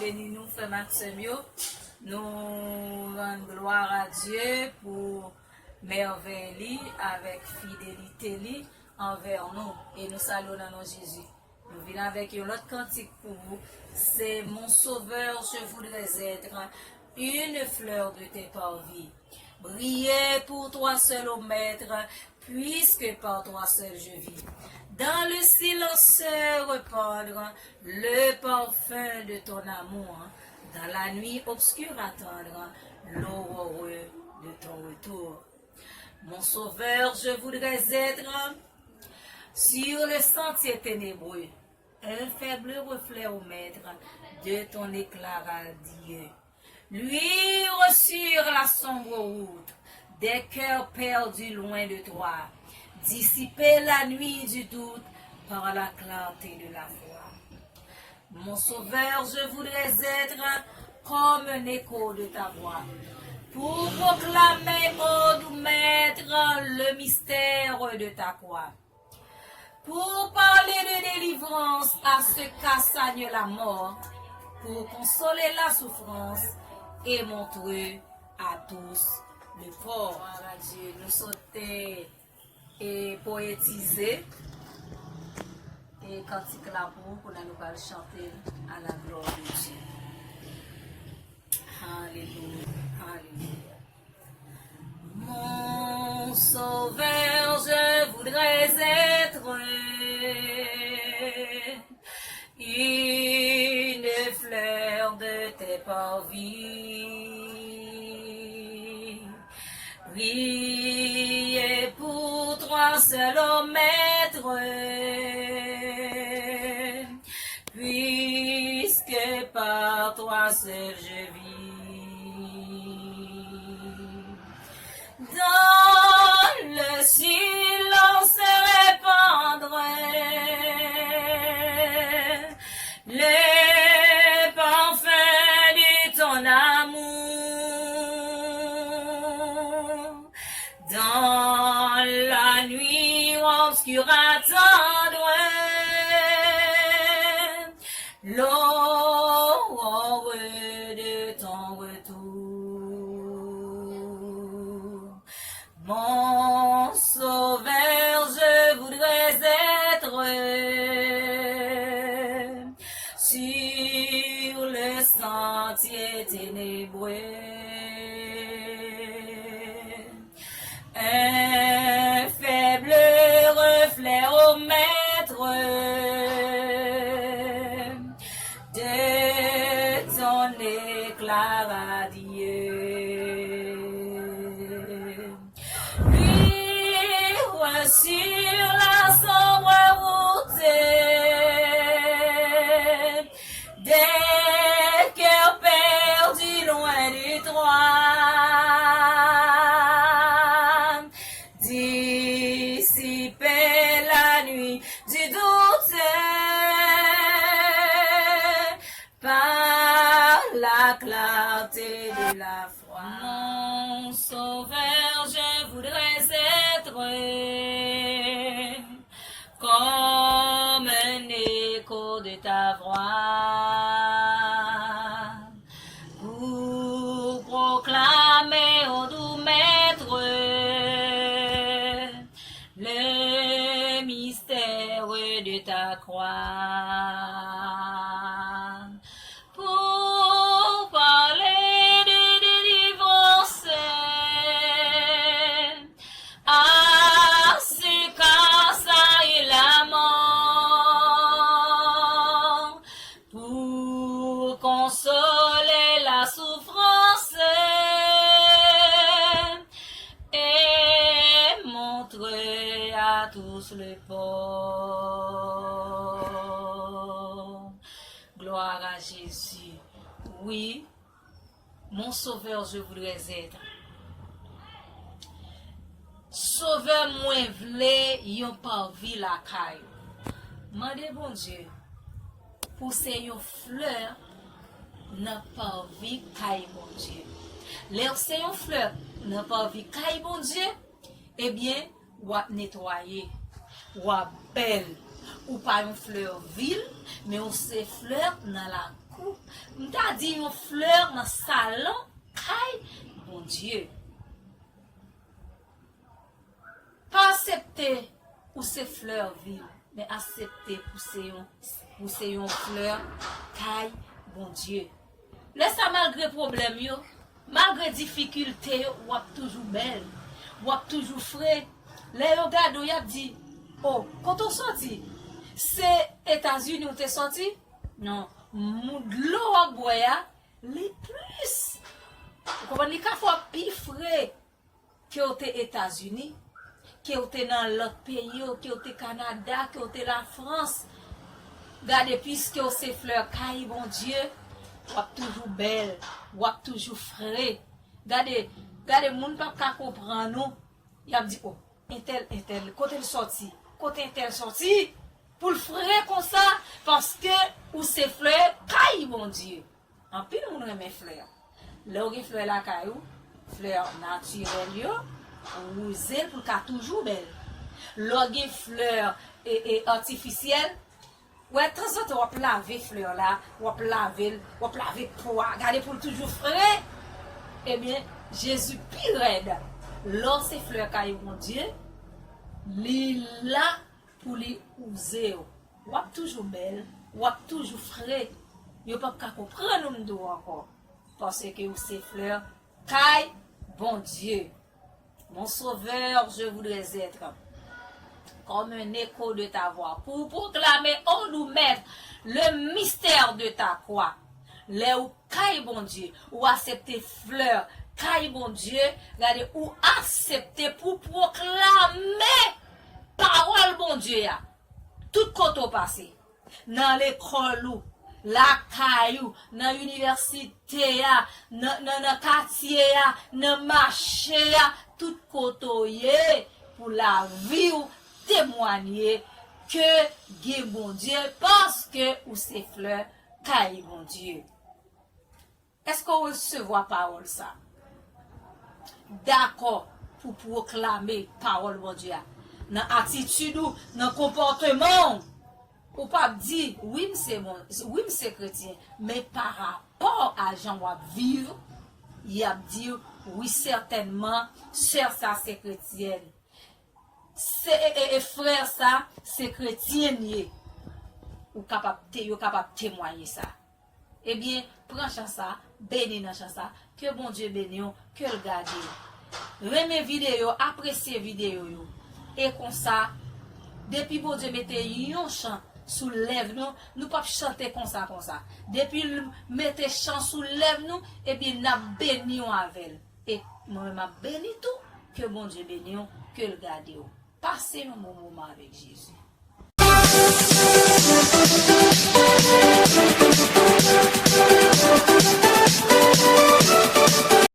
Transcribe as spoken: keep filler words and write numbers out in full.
Beni nou, frè m ak sè m yo. Nou rann glwa a Dye pou mèvèy li avèk fidelite li anvè nou. E nou salye w nan non Jezi. Nou vin avèk yon lòt kantik pou ou. Se Mon Sauveur, je voudrais être une fleur de tes parvis. Briller pour toi seul, ô Maître, puisque par toi seul je vis. Dans le silence se répandre le parfum de ton amour. Dans la nuit obscure attendre l'aurore de ton retour. Mon Sauveur, je voudrais être sur le sentier ténébreux, un faible reflet, ô Maître, de ton éclat radieux. Luire sur la sombre route des cœurs perdus loin de toi. Dissiper la nuit du doute par la clarté de la foi. Mon Sauveur, je voudrais être comme un écho de ta voix, pour proclamer, ô doux Maître, le mystère de ta croix. Pour parler de délivrance à ceux qu'assagne la mort, pour consoler la souffrance et montrer à tous le port. Glwa a Dye, nou sot te e poetize e kantik la pou ou, kounye a nou pral chante à la gloire de Dieu. Alelouya, alelouya. Mon Sauveur, je voudrais être une fleur de tes parvis. Priez pour toi seul, ô Maître, puisque par toi seul je vis. Dans le silence se répandre le parfum de ton amour. Dans la nuit obscure attendre l'aurore de ton retour. Mon Sauveur, je voudrais être sur le sentier ténébreux un faible reflet, ô Maître, de ton éclat radieux. Luire sur la sombre route des cœurs perdus loin de toi. Dissiper la nuit du doute par la clarté de la foi. Mon Sauveur, je voudrais être comme un écho de ta voix, pour proclamer, ô doux Maître, le mystère de ta croix. Pour parler de délivrance à ceux qu'assaille la mort, pour consoler la souffrance et montrer à tous le port. Gloire à Jésus. Wi, mon Sauveur, je voudrais être. Sovè, mwen vle yon pavi lakay ou. Mande Bondye pou se yon flè nan pavi kay Bondye. Lè w se yon flè nan pavi kay Bondye, ebyen, w ap netwaye, w ap bèl, Ou pa yon flè vil, men ou se flè nan lakou. M ta di yon flè nan salon kay Bondye. Pa aksepte ou se flè vil, men aksepte pou se yon, pou se yon flè kay Bondye. Lè sa, malgre pwoblèm yo, malgre difikilte yo, w ap toujou bèl, w ap toujou fre. Lè yo gade w, y ap di, "O, kote w soti? Se Etazini w te soti?" Non, moun dlo w ap bwè a, li plis. Ou konprann? Li ka fè w pi fre ke w te Etazini, ke w te nan lòt peyi yo, ke w te Kanada, ke w te Lafrans. Gade, piske w se flè kay Bondye, w ap toujou bèl, w ap toujou fre. Gade, gade, moun p ap ka konprann ou. Y ap di, "O, entèl, entèl, kote l soti? Kote entèl soti?" Pou l fre konsa, paske ou se flè kay Bondye. Anpil moun renmen flè. Lè w gen flè lakay ou, flè natirèl yo, ou wouze l pou l ka toujou bèl. Lè w gen flè e, e, atifisyèl, wè, tanzantan w ap lave flè la, w ap lave l, w ap lave po a, gade pou l toujou fre. Ebyen, Jezi pi rèd. Lè w se flè kay Bondye, li la pou li wouze w. W ap toujou bèl, w ap toujou fre. Yo p ap ka konprann ou m di w ankò. Paske ou se flè kay Bondye. Mon Sauveur, je voudrais être comme un écho de ta voix, pour proclamer, ô doux Maître, le mystère de ta croix. Lè ou kay Bondye, ou aksepte flè kay Bondye, gade, ou aksepte pou pwoklame pawòl Bondye a. Tout kote w pase, nan lekòl ou, lakay ou, nan inivèsite a, nan, nan, nan katye a, nan mache a, tout kote w ye, pou lavi w temwanye ke gen Bondye, paske ou se flè kay Bondye. Èske w resevwa pawòl sa? Dakò pou pwoklame pawòl Bondye a. Nan atitid ou, nan konpòteman w, ou p ap di, "Wi, m se bon, wi, m se kretyen," men pa rapò a jan w ap viv, y ap di, "Wi, sètènman, sè sa se kretyèn. Se, e, e, e frè sa, se kretyen l ye." Ou kapab te, yo kapab temwaye sa. Ebyen, pran chans sa, beni nan chans sa, ke Bondye beni w, ke l gade w. Renmen videyo, apresye videyo yo. E konsa, depi Bondye mete yon chan sou lèv nou, nou p ap chante konsa, konsa. Depi l mete chan sou lèv nou, ebyen, n ap beni w avè l. E mwen menm m ap beni tou, ke Bondye beni w, ke l gade w. Pase yon bon moman avèk Jezi.